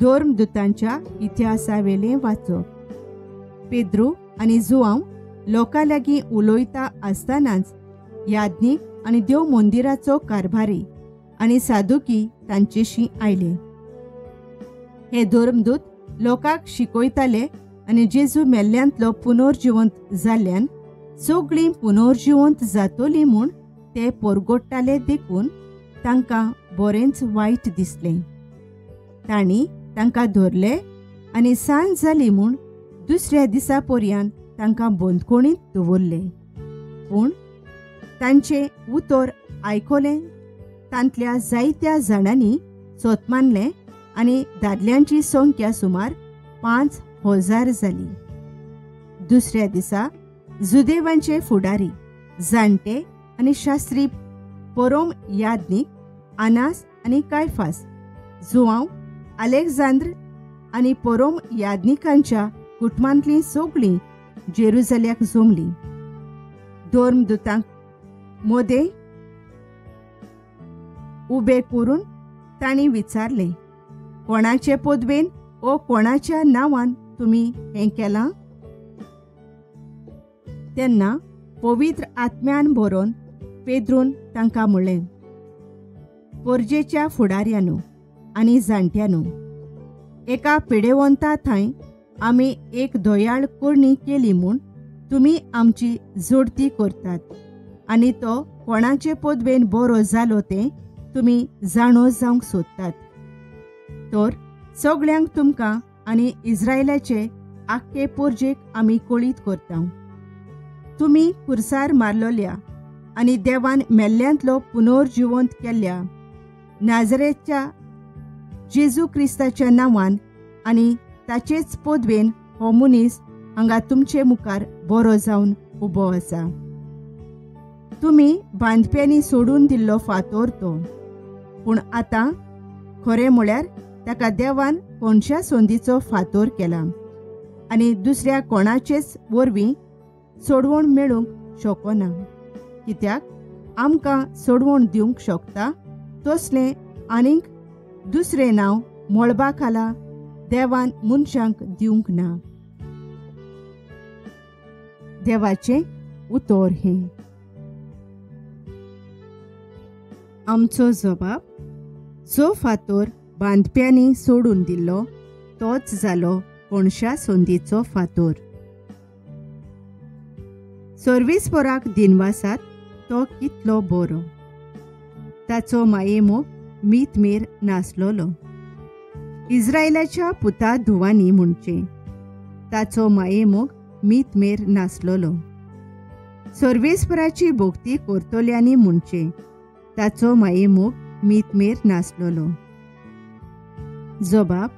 धर्मदूतांच्या इतिहासावेलें वाचप. पेद्रू आनी जुआंव लोकां लागीं उलयता आसतनाच याज्ञीक आनी देव मंदिराचो कारभारी आनी सादुकी तांचेशी आयले. हे धर्मदूत लोकांक शिकयताले आनी जेजू मेल्ल्यांतलो पुनर्जिवंत जाल्ल्यान सगळीं पुनर्जिवंत जातोली म्हूण ते परगोट्टाले, देखून तांकां बरेंच वायट दिसलें. तांणी तांकां धरले आनी सांज जाली म्हूण दुसऱ्या दिसा पर्यंत तांकां बंदखणींत दवरले. पूण तांचें उतर आयकलें तांतल्या जायत्या जाणांनी सोत मानलें आनी दादल्यांची संख्या सुमार 5000 जाली. दुसऱ्या दिसा जुदेवांचे फुडारी, जाणटे आनी शास्त्री परोम याज्ञीक आनास आनी कायफास, जुआंव अलेक्झांद्र आनी परोम याज्ञिकांच्या कुटुंबांतलीं सगळीं जेरुजल्याक जमलीं. धर्मदूतांक मोदें उबे करून तांणी विचारलें, कोणाचे पदवेन ओ कोणाच्या नांवान तुमी हें केलां? तेन्ना पवित्र आत्म्यान भरोन पेद्रून तांकां म्हणलें, पोरजेच्या फुडाऱ्यानू आनी जाणट्यानू, एका पिडेवंता थंय आमी एक दयाळ करणी केली म्हूण तुमी आमची जोडती करतात आनी तो कोणाचे पदवेन बरो जालो तें तुमी जाणो जावंक सोदतात. तर सगळ्यांक तुमकां आनी इस्रायलाचे आख्खे पोरजेक आमी कळीत करता, तुमी खुर्सार मारलोल्या आनी देवान मेल्ल्यांतलो पुनर्जिवंत केल्ल्या नाजरेच्या जेजू क्रिस्ताच्या नांवान आनी ताचेच पदवेन हो मनीस हांगा तुमचे मुखार बरो जावन उबो आसा. तुमी बांदप्यांनी सोडून दिल्लो फातोर तो, पूण आतां खरें म्हळ्यार ताका देवान कोणश्या संदीचो फातोर केला आनी दुसऱ्या कोणाचेच वरवीं सोडवण मेळूंक शकना, कित्याक आमकां सोडवण दिवंक शकता तसलें आनीक दुसरें नांव मळबा खाला देवान मनशांक दिवंक ना. देवाचें उतर हें. आमचो जबाब, जो फातोर बांदप्यांनी सोडून दिल्लो तोच जालो कोणश्या संदीचो फातोर. सर्वेस्पराक दिनवासात तो कितलो बरो, ताचो मायेमोग मीतमेर नासलोलो. इस्रायलाच्या पुता धुवांनी म्हणचें, ताचो मायेमोग मीतमेर नासलोलो. सर्वेस्पराची भक्ती करतल्यांनी म्हणचें, ताचो मायेमोग मीतमेर नासलोलो. जबाब,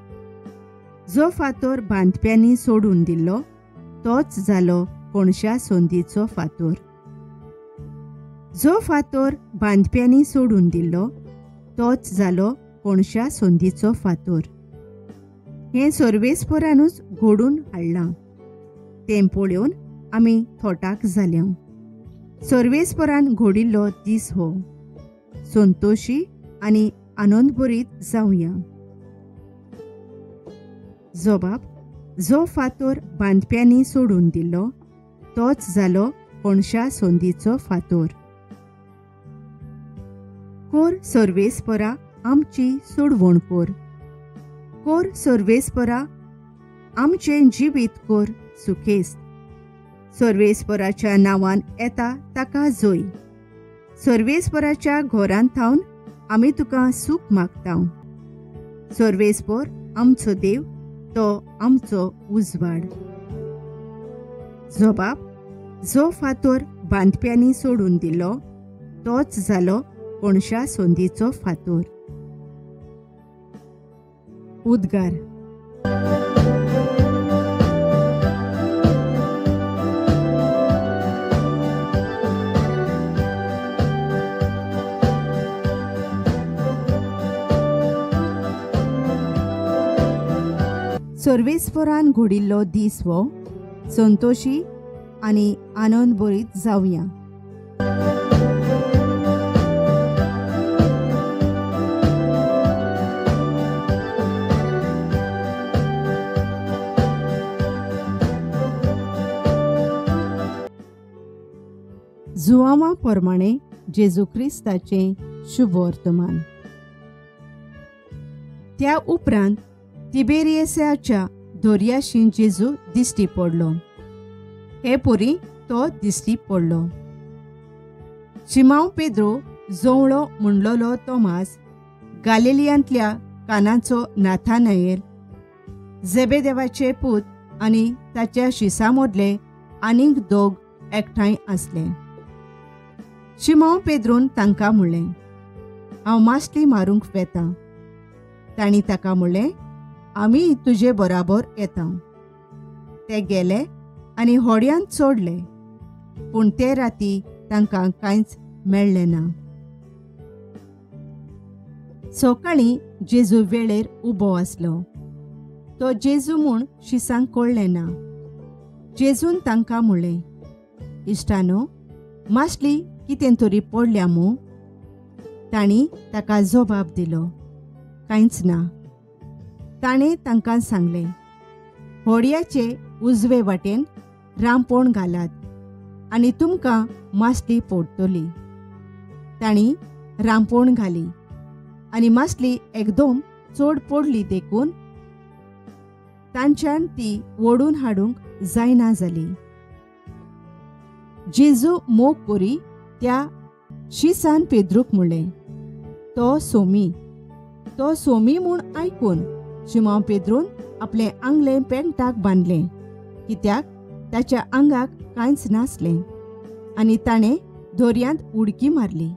जो फातोर बांदप्यांनी सोडून दिल्लो तोच जालो कोणश्या संदीचो फातोर. जो फातोर बांदप्यांनी सोडून दिल्लो तोच जालो कोणश्या संदीचो फातोर. हें सर्वेस्परानूच घडून हाडलां, तें पळोवन आमी थोटाक जाल्या. सर्वेस्परान घडिल्लो दीस हो, संतोशी आनी आनंदभरीत जावया. जबाब, जो फातोर बांदप्यांनी सोडून दिल्लो तोच जालो कोणश्या संदीचो फातोर. कोर सर्वेस्परा आमची सोडवण कोर, कोर सर्वेस्परा आमचें जिवीत कोर सुखेस्त. सर्वेस्पराच्या नांवान येता ताका जोय. सर्वेस्पराच्या घरांत थावन आमी तुका सूख मागता. सर्वेस्पर आमचो देव, तो आमचो उजवाड. जबाब, जो फातोर बांदप्यांनी सोडून दिल्लो तोच जालो कोणश्या संदीचो फातोर. उद्गार. सर्वेस्परान घडिल्लो दीस हो, संतोशी आनी आनंदभरीत जावया. जुआंवा प्रमाणे जेजू क्रिस्ताचें शुभवर्तमान. त्या उपरांत तिबेरियसाच्या दर्याशी जेजू दिश्टी पडलो. हे परी तो दिश्टी पडलो. शिमांव पेद्रो जोवळो म्हणलोलो तोमास, गालिलियांतल्या कानाचो नाथानायेल, जेबेदेवाचे पूत आनी ताच्या शिसा मदले आनीक दोग एकठांय आसले. शिमांव पेद्रून तांकां म्हणलें, हांव मासली मारूंक वेता. तांणी ताका म्हणलें, आमी तुजे बराबर येता. ते गेले आनी होड्यांत चडले, पूण ते राती तांकां कांयच मेळ्ळें ना. सकाळीं जेजू वेळेर उबो आसलो. तो जेजू म्हूण शिसांक कळ्ळें ना. जेजून तांकां म्हणलें, इश्टानो, मासली कितें तरी पडल्या मू? तांणी ताका जबाब दिलो, कांयच ना. ताणें तांकां सांगलें, होडयाचे उजवे वाटेन रांपोण घालात आनी तुमकां मासली पडटली. तांणी रांपोण घाली आनी मासली एकदम चड पडली देखून तांच्यान ती ओडून हाडूंक जायना जाली. जेजू मोग करी त्या शिसान पेद्रूक म्हणलें, तो सोमी. तो सोमी म्हूण आयकून शिमांव पेद्रून आपलें आंगलें पेंटाक बांदलें, कित्याक ताच्या आंगाक कांयच नासलें, आनी ताणें दर्यांत उडकी मारली.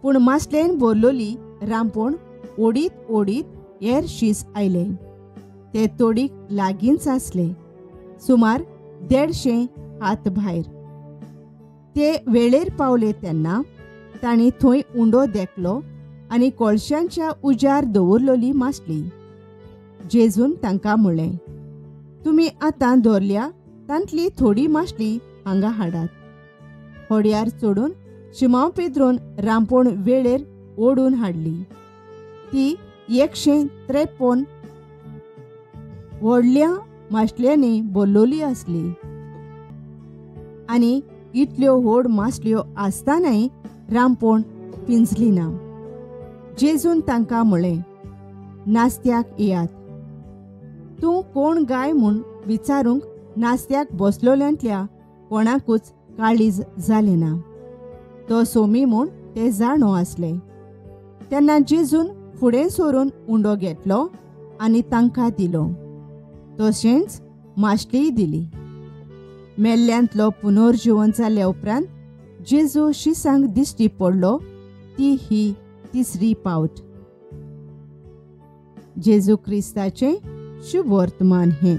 पूण मासलेन भरलोली रांपोण ओडीत ओडीत हेर शीस आयले. ते तोडीक लागींच आसले, सुमार 150 हात भायर. ते वेळेर पावले तेन्ना तांणी थंय उंडो देखलो आनी कोळशांच्या उजार दवरलोली मासली. जेजून तांकां म्हणलें, तुमी आतां दवरल्या तांतली थोडी मासली हांगा हाडात. होडयार चडून शिमांव पेद्रून रांपोण वेळेर ओडून हाडली. ती 153 व्हडल्या मासल्यांनी भरलोली आसली आनी इतल्यो व्हड मासल्यो आसतनाय रांपोण पिंजली ना. जेजून तांकां म्हणलें, नास्त्याक येयात. तूं कोण गाय म्हूण विचारूंक नास्त्याक बसलोल्यांतल्या कोणाकूच काळीज जालें ना. तो सोमी म्हूण ते जाणो आसले. तेन्ना जेजून फुडें सरून उंडो घेतलो आनी तांकां दिलो, तशेंच मासलीय दिली. मेल्ल्यांतलो पुनर्जीवन जाल्या उपरांत जेजू शिसांक दिश्टी पडलो ती ही तिसरी पावट. जेजू क्रिस्ताचें शुभवर्तमान हें.